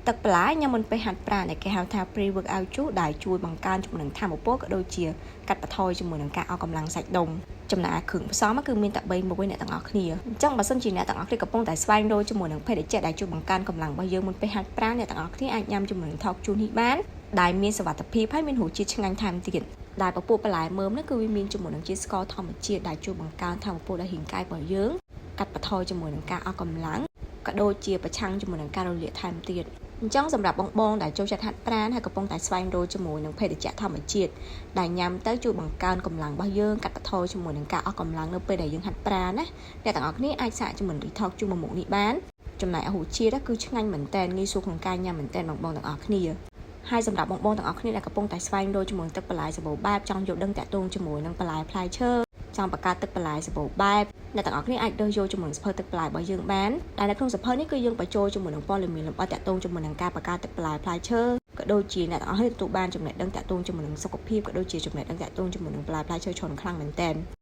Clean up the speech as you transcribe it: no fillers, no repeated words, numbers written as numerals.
ទឹកបន្លែញ៉ាំមុនពេលហាត់ប្រាណដែលគេហៅថា pre workout juice ដែលជួយបង្កើនជាមួយនឹងថាមពលក៏ដូចជាកាត់បន្ថយជាមួយនឹងការអស់កម្លាំងសាច់ដុំចំណែកគ្រឿងផ្សំគឺមានតែ3មុខឯអ្នកទាំងអស់គ្នាអញ្ចឹងបើសិនជាអ្នកទាំងអស់គ្នាកំពុងតែស្វែងរកជាមួយនឹងភេសជ្ជៈដែលជួយបង្កើនកម្លាំងរបស់យើងមុនពេលហាត់ប្រាណអ្នកទាំងអស់គ្នាអាចញ៉ាំជាមួយនឹងថោកជូននេះបានដែលមានសុវត្ថិភាពហើយមានរសជាតិឆ្ងាញ់ថែមទៀតដែលពពួកបន្លែមើមនេះគឺវាមានជាមួយនឹងជាតិស្ករធម្មជាតិដែលជួយបង្កើនថាមពលដល់រាងកាយរបស់យើងកាត់បន្ថយជាមួយនឹងការអស់កម្លាំងក៏ដូចជាប្រឆាំងជាមួយនឹងការរលាកថែមទៀតអញ្ចឹងសម្រាប់បងបងដែលចូលចិត្តហាត់ប្រាណហើយកំពុងតែស្វែងរកជាមួយនឹងភេសជ្ជៈធម្មជាតិដែលញ៉ាំទៅជួយបង្កើនកម្លាំងរបស់យើងកាត់បន្ថយជាមួយនឹងការអស់កម្លាំងនៅពេលដែលយើងហាត់ប្រាណណាអ្នកទាំងអស់គ្នាអាចសាកជាមួយនឹង Detox ជូរមួយមុខនេះបានចំណែករសជាតិគឺឆ្ងាញ់មែនតើងាយស្រួលក្នុងការញ៉ាំមែនតើបងបងទាំងអស់គ្នាហើយសម្រាប់បងបងទាំងអស់គ្នាដែលកំពុងតែស្វែងរកជាមួយទឹកបន្លែសម្បូរបែបចង់យល់ដឹងតាក់ទងជាមួយនឹងបន្លែផ្លែឈើចង់បង្កើតទឹកបន្លែសម្បូរបែបអ្នកទាំងអស់គ្នាអាចរើសយកជាមួយនឹងសៀវភៅទឹកបន្លែរបស់យើងបានដែលនៅក្នុងសៀវភៅនេះគឺយើងបញ្ចូលជាមួយនឹងព័ត៌មានលម្អិតតាក់ទងជាមួយនឹងការបង្កើតទឹកបន្លែផ្លែឈើក៏ដូចជាអ្នកទាំងអស់គ្នាទទួលបានចំណេះដឹងតាក់ទងជាមួយនឹងសុខភាពក៏ដូចជាចំណេះដឹងតាក់ទងជាមួយនឹងបន្លែផ្លែឈើច្រើនខ្លាំងមែនទែន។